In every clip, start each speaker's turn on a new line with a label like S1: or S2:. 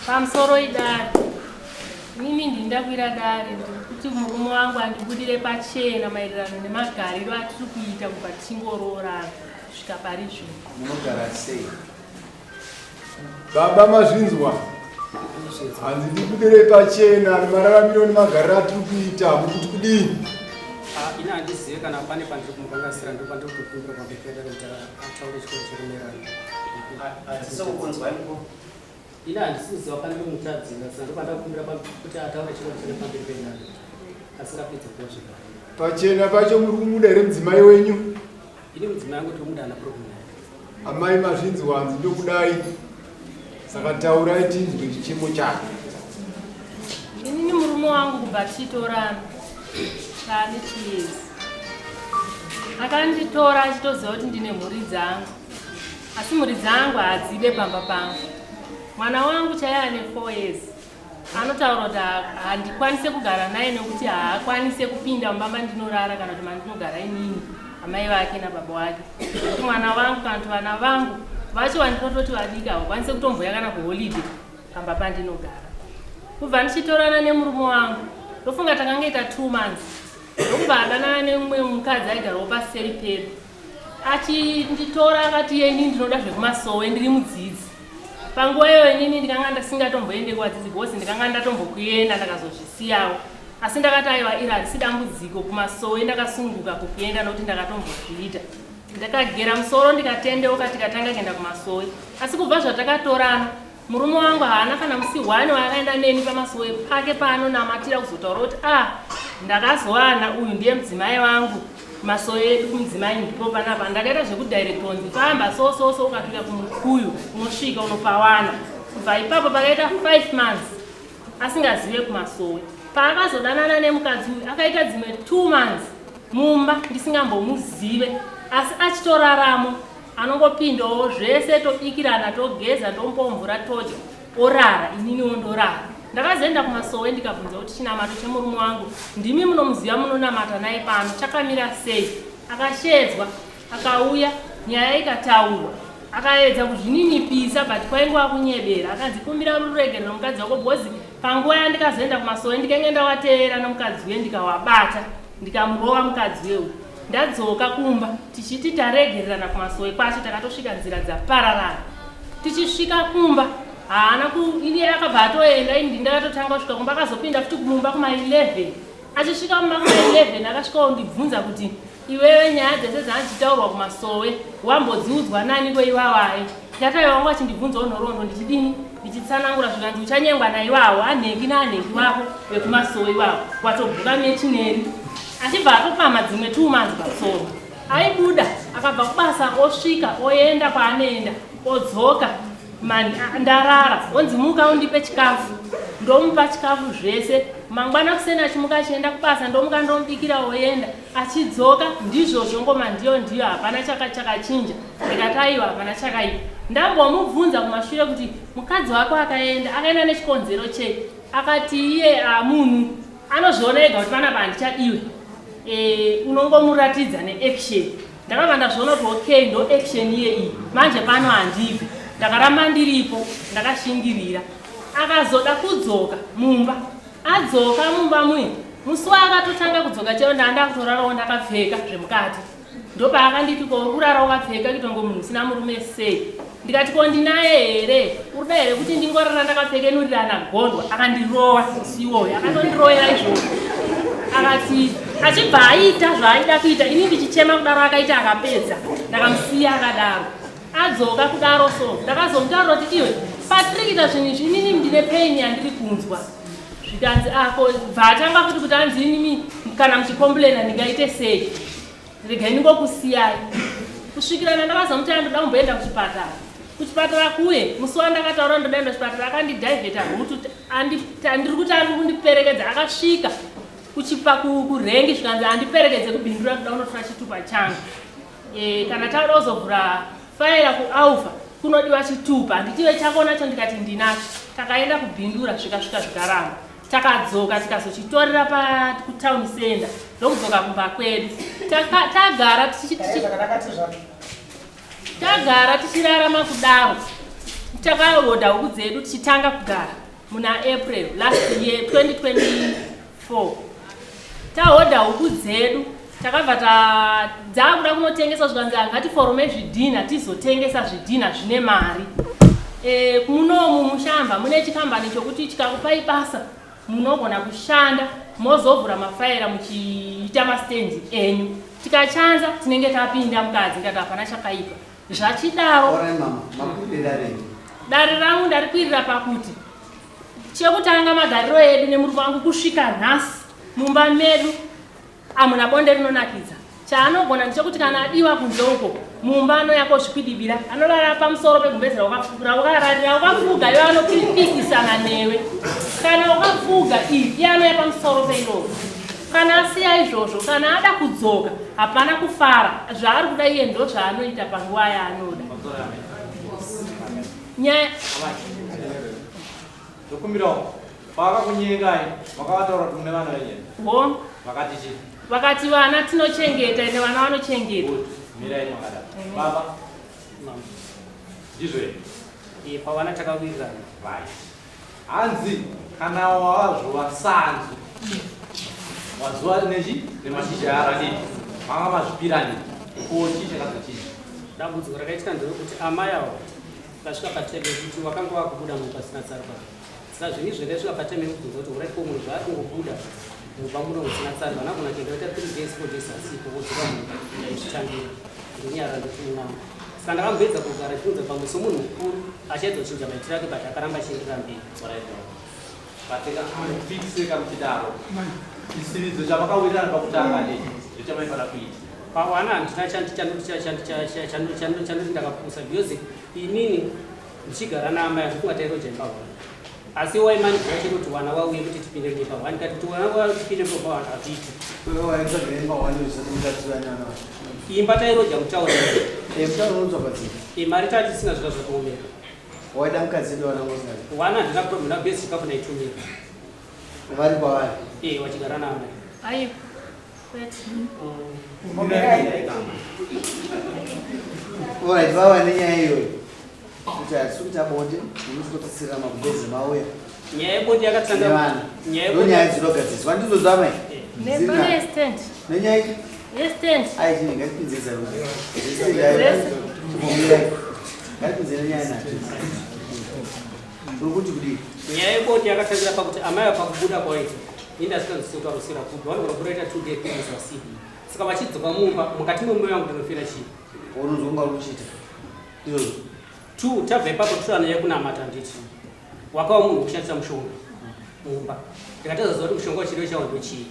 S1: Pamusoro idare. Inini ndini ndakwira dare ndiri kuti murume wangu andibudire pachena maererano nemagariro atiri kuita kubva tichingoroorana kusvika pari zvino.
S2: Munogara sei? Baba mazvinzwa? Hanzi ndibudire pachena nemararamiro nemagariro atiri kuita mukuti kudini?
S3: Ah, ini handizive kana pane pandiri kumukanganisira ndopandiri kutokumbira pamberi pedare kuti ataure chikoro cherumerano.
S4: Hatisi kukunzwa.
S3: Ini handisi kuziva pandiri kumutadzira saka ndopandakumbira kuti ataure chikoro chene pamberi pedare asingapedze kuwa zvigaro.
S2: Pachena pacho muri kumuda here mudzimai wenyu?
S3: Ini mudzimai wangu tiri kumuda, hana problem naye.
S2: Amai mazvinzwa, hanzi ndokudai. Saka taurai tinzwe chichemo chake.
S1: Inini murume wangu kubva tichitorana taane 2 years. Akanditora achitoziva kuti ndine mhuri dzangu, asi mhuri dzangu hadzide pamba pangu. Mwana wangu chaiye ane 4 years anotaura kuti handikwanise kugara naye nekuti haakwanise kupinda mumba mandinorara kana kuti mandinogara inini, amai vake nababa wake, nekuti mwana wangu kana kuti vana vangu vacho vandinototi vadiki havakwanise kutomboya kana kuholiday pamba pandinogara. Kubva ndichitorana nemurume wangu, ndofunga takangoita 2 months, ndokubva adanana nemumwe mukadzi aigarawo paseri pedu. Achinditora akati, "Yeni ndinoda zvekumasowe, ndiri mudzidzi." Panguva iyoyo inini ndikanga ndisingatomboende kuvadzidzi because ndikanga ndatombokuenda ndakazozvisiyawo, asi ndakati, "Aiwa, iri harisi dambudziko, kumasowe ndakasununguka kukuenda nokuti ndakatombozviita." Ndakagera musoro, ndikatendeuka, tikatanga kuenda kumasowe. Asi kubva zvatakatorana, murume wangu haana kana musi one waakaenda neni pamasowe pake paanonamatira kuzotaura kuti, "Ah, ndakazowana uyu ndiye mudzimai wangu, masowe edu kumudzimai ndipo panapa." Ndakaita zvekudirectwa kunzi, "Famba so so so, ukasvika kumukuyu unosvika unopawana." Kubva ipapo pakaita 5 months asingazive kumasowe. Paakazodanana nemukadzi uyu, akaita dzimwe 2 months mumba ndisingambomuzive, asi achitoraramo, anongopindawo zvese, tobikirana, togeza, ndomupawo mvura, todya, orara, ininiwo ndorara. Ndakazoenda kumasowe ndikabvunza kuti, "Chinamato chemurume wangu, ndimi munomuziva, munonamata naye pano, chakamira sei?" Akashedzwa, akauya, nyaya ikataurwa. Akaedza kuzvininipisa, but kwaingova kunyebera. Akanzi, "Kumbira ruregerero mukadzi wako," because panguva yandikazoenda kumasowe ndikainge ndawateera nomukadzi uye, ndikawabata, ndikamurova mukadzi uye. Ndadzoka kumba tichiti taregererana kumasowe kwacho, takatosvika nzira dzapararana. Tichisvika kumba haana ini akabva atoenda, ini ndakatotanga kusvika kumba. Akazopinda futi mumba kuma11. Achisvika mumba kuma11, akasvika ondibvunza kuti, "Iwewe, nyaya dzese dzandichitaurwa kumasowe wambodziudzwa naniko iwawayo?" Ndakaiwa wangu achindibvunzawo nhoroondo, ndichidini, ndichitsanangura. Zvikanzi, "Uchanyengwa naiwawo anhengi naanhengi wako vekumasowe iwawo, watobhuka mechineni." Achibva atopamha dzimwe 2 months pamusoro. Aibuda akabva kubasa, osvika, oenda kwaanoenda, odzoka ndarara, onzi, "Muka undipe chikafu." Ndomupa chikafu zvese. Mangwana kuseni achimuka achienda kubasa, ndomuka ndomubikira, oenda. Achidzoka ndizvozvo, ngoma ndiyo ndiyo, hapana chakachinja. Ndikati, "Aiwa, hapana chakaipa." Ndambomubvunza kumashure kuti mukadzi wako akaenda, akaenda nechikonzero chei? Akati iye, munhu anozviona ega kuti panapa handichadiwe, unongomuratidza neaction. Ndakabva ndazviona kuti okay, ndo action iye iyi manje, pano handibvi. Ndakaramba ndiripo, ndakashingirira. Akazoda kudzoka mumba. Adzoka mumba muye, musi waakatotanga kudzoka chero, ndanga kutorarawo ndakapfeka zvemukati. Ndopaakanditi, "Ko uri kurara wakapfeka kuitongo munhu usina murume sei?" Ndikati, "Ko ndinaye here? Urida here kuti ndingorara ndakapfekenurirana gondwa?" Akandirova musi iwoyo, akandondirovera izvozvo. Akati achibva aita zvaaida kuita, ini ndichichema kudaro. Akaita, akapedza, ndakamusiya akadaro. Adzoka kudaro so, ndakazomutaurira kuti, "Iwe, patiri kuita zvinhu izvi, inini ndine pain yandiri kunzwa." Zvikanzi ako bva atanga futi kuti anzi, "Inini kana muchicomplaina ndingaite sei? Regai ndingokusiyai." Kusvikirana ndakazomuti ndoda kumboenda kuchipatara. Kuchipatara kuye, musi wandakataura ndoda enda kuchipatara, akandidivheta route. Ndiri kuti ari kundiperekedza. Akasvika kuchipa kurengi, zvikanzi andiperekedze kuBindura, kuda kunotora chitupa changu. Kana tauda kuzovhura faira kuAlpha kunodiwa chitupa, handitive chako nacho? Ndikati, "Ndinacho." Takaenda kuBindura, zvikasvika zvikaramba. Takadzoka, tikazochitorera kutown center, ndokudzoka kumba kwedu. Tagara tichirarama kudaro. Takahodha huku dzedu tichitanga kugara muna April last year 2024. Tahodha huku dzedu takabva dzakuda kunotengeswa, zvikanzi ngatiforome zvidhina tizotengesa zvidhina zvine mari. Munomu mushamba mune chikambani chokuti chikakupai basa munogona kushanda, mozovhura mafaira muchiita mastendi enyu. Tikachanza tinenge tapinda mukadzi, ngati hapana chakaipa zvachidaro.
S5: Alright, mama, makwirire dare.
S1: Dare rangu ndarikwirira pakuti chekutanga, magariro edu nemurume wangu kusvika nhasi mumba medu hamuna bonde rinonakidza. Chaanogona ndechekuti kana adiwa kunze uko mumba anoya kozvikwidibira, anorara pamusoro pegumbezi raukararira ukafuga, iwe anopikisana newe. Kana ukafuga iyi, iye anoya pamusoro peiroro. Kana asiya izvozvo, kana ada kudzoka, hapana kufara. Zvaari kuda iye ndo zvaanoita panguva yaanoda. Nyaya
S6: Ndokumbirawo, pavakakunyengai makavataura kuti mune vana venyena?
S1: Ho.
S6: Vakati chii?
S1: Vakati vana tinochengeta, ende vana vanochengeta.
S6: Good, mirai makadaro. Baba, ndizvo here?
S3: Pavana takawirirana.
S6: Right, hanzi kana wazvova sanzu wazuva nechi nemashizha aradii, manga mazvipirani ko, chii chakazochinja?
S3: Dambudziko rakaitika nderekuti amai avo vasvika pateme yekuti wakanga wakubuda munhu pasina tsarukano. Saka zvinhu izvo ndasvika pateme yekubvunza kuti urai, ko munhu zvaari kungobuda mumba muno musina tsarukano, agona kuenda oita 3 days, 4 days asipo, wodzoka mumba, ndaizvitangira ndonyara ndoti mwana. Saka ndakamboedza kugara chiunza pamwe somunhu mukuru achaedza kuchinja maitiro ake, but akaramba achienderera mberi.
S6: Patikafikiseka muchidaro, chisiridzo chamakawirirana pakutanga nechi ndochamaifanira kuita.
S3: Pawana handina chandoti ndakapusa, because inini ndichigara naamai handifunga tairoja imba one, asi waimanikira chete kuti wana wauye kuti tipinde muimba one. Kati kuti wana wauye tipinde mumba one hazviiti.
S5: Waitsvaga imba wani usati mutadzivanana?
S3: Imba tairoja mutauni.
S5: Mutauni unotsvaga dzii?
S3: Mari tatisina, zvika zvatiomera.
S5: Waida mukadzi edu, wana usina?
S3: Wana handina problem na base, chikafu ndaitumira.
S5: Vari kwavari?
S3: Wachigara naamai.
S1: Aiwa, kwete.
S5: Alright, vava nenyaya iyoyo kuti hatisi kuita bonde, munosikotsitsirira magumbezi mauya
S3: Nyaya yebonde yakatanga
S5: nevana.
S3: Nyaya
S5: Ndo
S3: yebonde
S5: nyaya dzinogadziswa ndidzo zvamai.
S1: Nepane yestand.
S5: Nenyaya
S1: Yestand.
S5: Aichini, ngatipinze.
S1: Zvese.
S5: Ngatipinze nenyaya nacho uri kuti kudii?
S3: Nyaya yebonde yakatangira pakuti amai pakubuda kwaita indasinganzisikutarusira kubi vanogona kuroita 2 day, 3 days vasipo. Saka vachidzoka mumba, mukati memwoyo wangu ndinofira chii?
S5: Unonzwa kunga uri kuchiita izvozvo.
S3: Two, tabva ipapo totora yekunamata. Handiti wakava munhu wekushandisa mushonga mumba? Ndikatazaziva kuti mushonga wachiriwo chawo ndochii.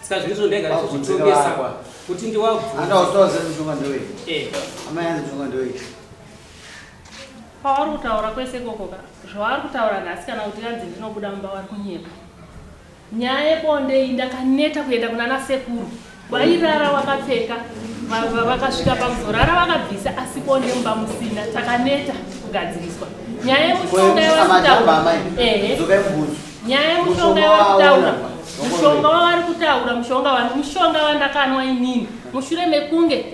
S3: Saka zvinhu izvo ndaigara
S5: Wabvunzika
S3: zvichitongesa
S5: wakwa.
S3: kuti ndiwabvunze.
S5: Andausitauzira mushonga ndewei?
S3: Eh.
S5: Amai, anzi mushonga ndewei?
S1: Pavari kutaura kwese ikokoka, zvavari kutaura nhasi, kana kuti kanzi ndinobuda mumba, vari kunyepa. Nyaya yebonde iyi ndakaneta kuenda kuna nasekuru, vairara wakapfeka, vakasvika pakuzorara vakabvisa, asi bonde mumba musina. Takaneta kugadziriswa nyaya yemushonga yavari
S5: Amajamba
S1: kutaura.
S5: amai.
S1: Ehe.
S5: Dzokai mubvunzo.
S1: Nyaya yemushonga
S5: Mushonga
S1: yavari kutaura,
S5: waona.
S1: mushonga wavari kutaura, mushonga wandakanwa inini mushure mekunge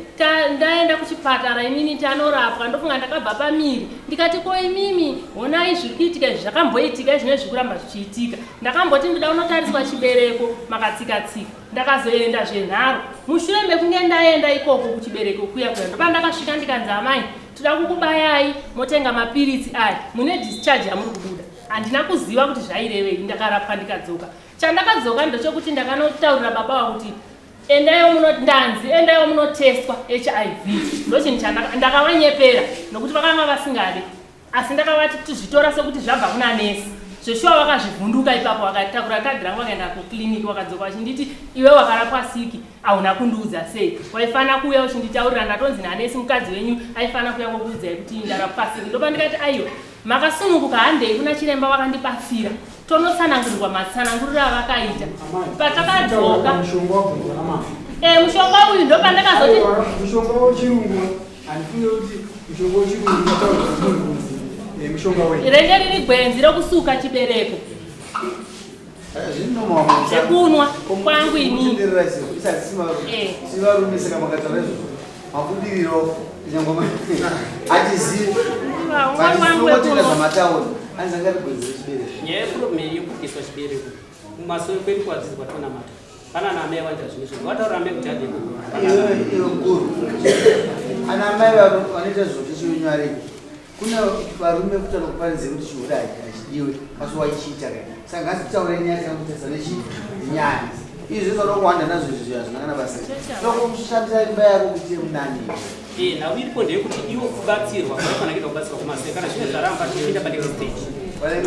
S1: ndaenda kuchipatara inini tanorapwa, ndofunga ndakabva pamiri ndikati, ko imimi honai zviri kuitika izvi, zvakamboitika izvi nezviri kuramba zvichiitika. Ndakamboti ndoda kunotariswa chibereko, makatsika-tsika, ndakazoenda zvenharo. Mushure mekunge ndaenda ikoko kuchibereko kuya kuya, ndopandakasvika ndikanzi, amai, toda kukubayai, motenga mapiritsi aya, mune discharge yamuri kubuda. Handina kuziva kuti zvairevei. Ndakarapwa ndikadzoka. Chandakadzoka ndechekuti ndakanotaurira baba wa kuti endaiwo muno, ndanzi endaiwo munotestwa HIV. Ndochinhu ndakavanyepera nokuti vakanga vasingade, asi ndakavati tizvitora sekuti zvabva kuna nesi. Zveshuwa vakazvivhunduka ipapo, vakatakura kadhi rangu vakaenda kukliniki, vakadzoka vachinditi, iwe wakarapwa siki, hauna kundiudza sei? Waifana kuuya uchinditaurira. Ndatonzi nanesi mukadzi wenyu aifana kuuya kokuudzai kuti ndarapwa siki. Ndopa ndikati, aiwa, makasununguka, handei kuna chiremba vakandibatsira tonotsanangurirwa. Matsananguriro avakaita patakadzoka
S2: Mushonga wabvunzwa namama.
S1: Mushonga uyu ndopandakazoti
S2: Aiwa, mushonga wechirungu, handifunge kuti mushonga wechirungu unataurwa nemunhu kunzi mushonga wei.
S1: Renge riri gwenzi rokusuka chibereko. Zvekunwa kwangu inini.
S5: Sivarume, saka makataura izvozvo. Mabudiriro nyangoma hatizivi. Tinongotenda zvamataura. Hanzi anga rigwezere chibereko.
S3: Nyaya yeproblem yekubviswa chibereko kumasowe kwedu kwadzidzi kwatonamata pana ana amai vanoita zvinhu izvozvo vataura amai kuti hande
S5: Iwe iwe mukuru. Ana amai vanoita zvokuti chiwenyu ariko. Kune varume kuti vanokuparidze kuti chihure hachidiwe asi waichiita kai. Saka ngatitaure nyaya tinokutesa nechi nyaya. Izvi zvinoda kuwanda nazvo izvi hazvina kana basa. Tokushandisa imba yako kuti munani.
S3: Eh, nhau iripo ndeyekuti iwo kubatsirwa kwaifanira kuenda kubatsirwa kumasowe kana zvinge zvaramba tinopinda panext stage. Eh,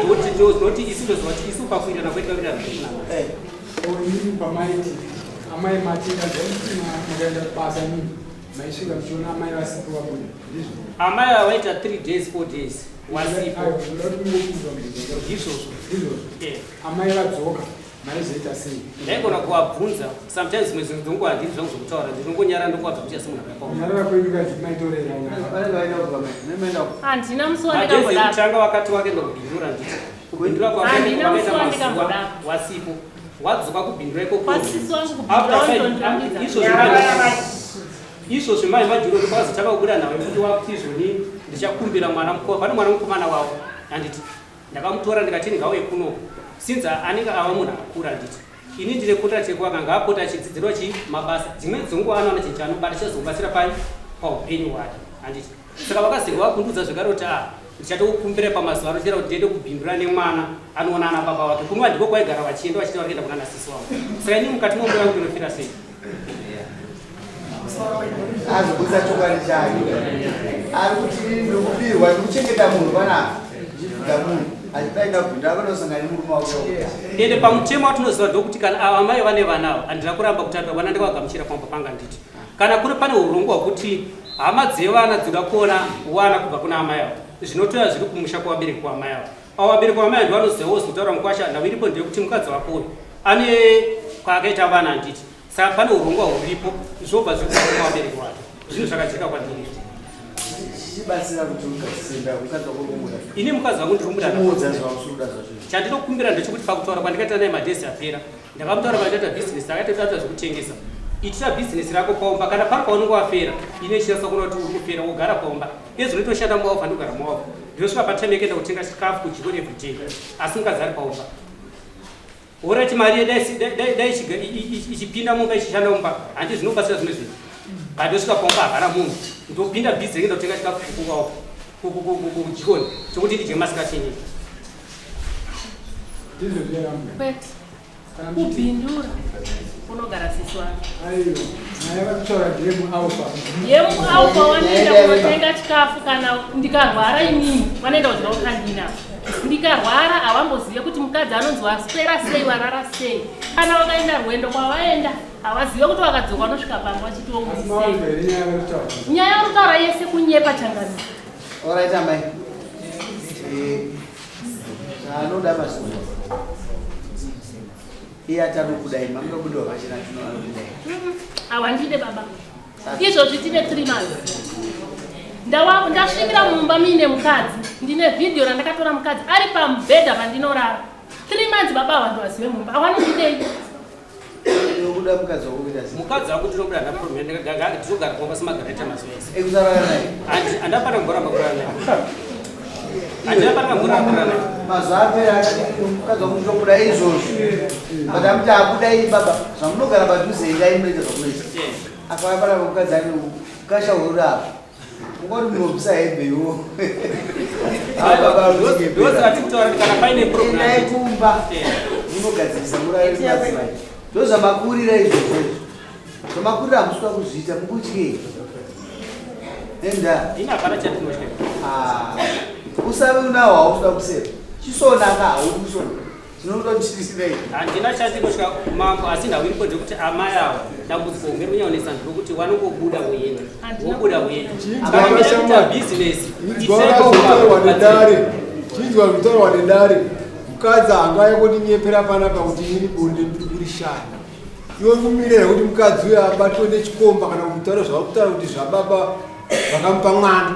S3: tinoti isu toziva kuti isu pakuirana kwedu kakuirana zvekunamata.
S5: Eh.
S7: Inini pamaiti amai mati makaenda kubasa inini maisvika muchiona amai vasipo vabuda ndizvo?
S3: Amai ava vaita 3 days 4 days wasipo.
S7: Aiwa, ndoda kuti mungokuudza mubvunzo.
S3: Ndizvozvo.
S7: Ndizvozvo.
S3: Eh.
S7: Amai vadzoka maizoita sei?
S3: Ndaigona kuvabvunza sometimes zvimwe zvinhu ndongo handidi zvangu zvokutaura ndinongonyara ndongovabva kuti asi munhu akapawo.
S7: Kunyarara kwenyu kazi maitorera nyaya.
S5: Vanenge vaenda kuba mai. Nemaenda kuba.
S1: Handina musi
S3: Madhezi
S1: wandikambodaro.
S3: ekutanga wakati wakaenda kubhindura nditi kubhindura
S1: Handina musi
S3: kwakaita mazuva
S1: wandikambodaro.
S3: wasipo wadzoka kubhindura ikoko.
S1: Kwasisi wangu
S3: After
S1: kubhindura
S3: five-
S1: wandondirambidza.
S3: Izvozvi mai majuro ndopakazotanga kubuda nhau yekuti wakuti izvoni ndichakumbira mwana mukoma pane mwana mukomana wavo handiti ndakamutora ndikati ngauye kuno since anenge ava munhu akura handiti ini ndine contract yekuvaka ngaapota achidzidzirwa chi mabasa dzimweni dzenguva anowana chinhu chaanobata chichazomubatsira pai paupenyu hwake handiti saka vakazenge vakundudza zvekare kuti a ndichatokukumbira pamazuva anochera kuti ndiende kubhindura nemwana anoona ana baba vake kunova ndiko kwaigara vachienda vachiita vari kuenda kunana sisi wavo saka ini mukati mombe yangu ndinofira sei
S5: Azobudisa chokwadi chake. Ari kuti inini ndiri kubirwa ndikuchengeta munhu panapa. Ndichifuga munhu. Achidaenda kubhindura vanosangana nemurume wake.
S3: Ende pamutemo watinoziva ndokuti kana ava amai vane vana ava handina kuramba kuti vana ndikavagamuchira pamba panga nditi kana kuri pane urongwa hwekuti hama dzevana dzinoda kuona wana kubva kuna amai ava zvinotoya zviri kumusha kwavabereki kwaamai ava avo vabereki vamai ava ndovanozivawo zotaura mukwasha nhau iripo ndeyekuti mukadzi wako uyu ane kwaakaita vana handiti saka pane urongwa huripo zvobva zviri kubva kuvabereki wake zvinhu zvakajeka kwandiri izvi.
S5: Chichibatsira kuti ugadzise imba yako mukadzi wako uri kumuda.
S3: Ini mukadzi wangu ndiri kumuda.
S5: Chimuudza zvausiri kuda zvacho.
S3: Chandinokumbira ndechekuti pakutaura kwandikaita naye madhezi apera ndakamutaura pandakaita bhizinesi akaita taita zvekutengesa itira bhizinesi rako paumba kana pari paunenge wafera ine chinasa kuona kuti uri kufera wogara paumba iye zvino toshanda mualfa ndogara mualfa ndinosvika patime yekuenda kutenga chikafu kujikoni everyday asi mukadzi ari paumba Horaiti mari dai ichipinda mumba ichishanda mumba handi zvinobatsira zvimwe zvinhu but ndosvika paumba hapana munhu ndopinda busy ndenge ndotenga chikafu kujikoni chokuti ndidye masikati inini.
S1: Kwete. Kubhindura kunogara sisi wangu.
S7: Aiwa, nyaya vakutaura ndeye muAlfa.
S1: YemuAlfa wanoenda kunotenga chikafu kana ndikarwara inini vanoenda kudya kukandina. Ndikarwara havambozive kuti mukadzi anonzi waswera sei warara sei. Kana vakaenda rwendo kwavaenda havazive kuti vakadzoka vanosvika pamba vachiti
S7: Asi mawanzwa here nyaya yakutaura?
S1: Nyaya yakutaura yese kunyepa changamire.
S5: Alright amai. Eh, anoda mazuva. Iye atanokudai, mamunobuda pachena tinoanokudai.
S1: Hawandide baba. Izvozvi tine 3 months. Ndasvikira mumba muine mukadzi. Ndine vhidhiyo randakatora mukadzi ari pamubhedha pandinorara. 3 months baba ava ndivazive mumba. Awanondidei?
S5: Unobuda mukadzi wako kuita sei?
S3: Mukadzi wako ndinobuda handina problem ndinogara kumba semagareta mazuva ese.
S5: Ekusarara naye.
S3: Handapana kumboramba kurara naye. Handapana kumboramba kurara naye.
S5: Mazuva apera akati mukadzi wako ndinobuda izvozvi. But amuti abudai baba zvamunogara padhuze endai munoita zvamunoita. Akauya panapa mukadzi ane ukasha hurura apa. Ungoti munobvisa hembe iwo.
S3: Ndosati kutaura kuti kana paine problem.
S5: Endai kumba munogadzirisa murare madzimai. Ndozvamakurira izvozvo izvo. Zvamakurira hamusi kuda kuzviita mukutyei. Enda.
S3: Ini hapana chandinotya.
S5: Ah. Usave unawo hausi kuda kuseva. Chisonaka haudi kusona. Tinoda kuti tisinei.
S3: Handina chandinotya mambo asi nhau iripo ndekuti amai ava dambudziko hombe rinonyanonetsa ndekuti vanongobuda voenda. Vobuda voenda. Kana muchiita bhizinesi
S2: Chinzwa nedare. Chinzwa zvitaurwa nedare. Mukadzi haangauya kundinyepera panapa kuti ini bonde ndiri kurishaya. Iwe uri kumirira kuti mukadzi uyo abatwe nechikomba kana kutaura zvauri kutaura kuti zvababa vakamupa mwana.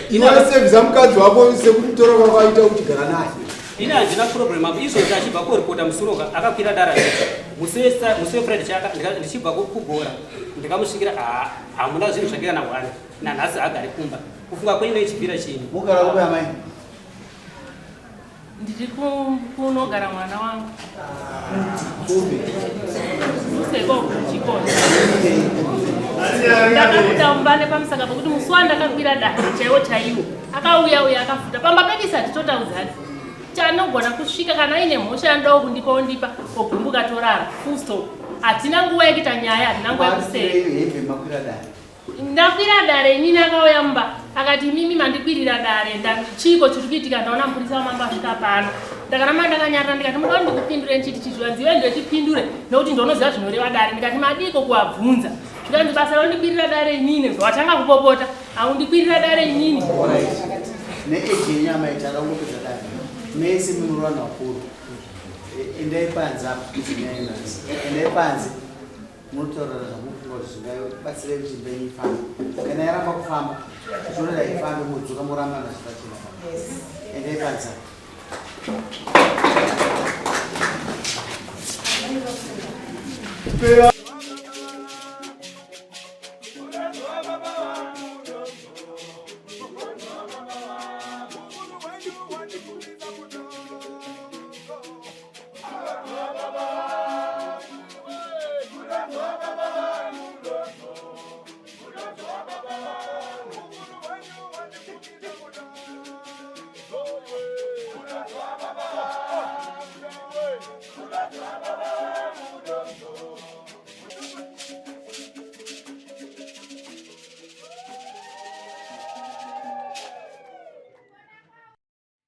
S2: Iwe wasevhisa mukadzi wako sekumutora kwakaita uchigara naye.
S3: Ini handina problem apo izvozvi achibva koripota musuroka akakwira dara musi wefriday chaka ndichibva kugora ndikamusvikira hamuna zvinhu zvake kana one nanhasi agare kumba kufunga kwenyu neichibvira chini
S5: mugara kupi amai
S1: Ndiri kunogara mwana wangu.
S5: Kupi?
S1: Useko kuchikoro. Ndakabuda mumba nepamusaka pokuti musi wandakakwira dare chaiwo chaiwo akauya uya akafuta pamba pedu isati totaudzana chanogona kusvika kana aine mhosva yanodawo kundipa ondipa ogumbuka torara full stop hatina nguva yekuita nyaya hatina nguva yekuseka
S5: hembe makwira dare
S1: Ndakwira dare inini akauya mumba akati imimi mandikwirira dare chiiko chiri kuitika ndaona mupurisa wamambo asvika pano ndakaramba ndakanyarara ndikati muda kuti ndikupindure ndichiti chizvivanzi iwe ndochipindure nokuti ndonoziva zvinoreva dare ndikati madiiko kuwabvunza zvikanzi basa raundikwirira dare inini watanga kupopota aundikwirira dare inini
S5: neeji yenyu amai takangopedza dare mese munhu vanhu vakuru endai panze apo endai panze Munotaurira zvamunofunga kuti zvingabatsira kuti imba yenyu ifambe. Kana yaramba kufamba, tichiona kuti haifambe modzoka moramba nazvo pachena. Endai panze.
S2: Pera.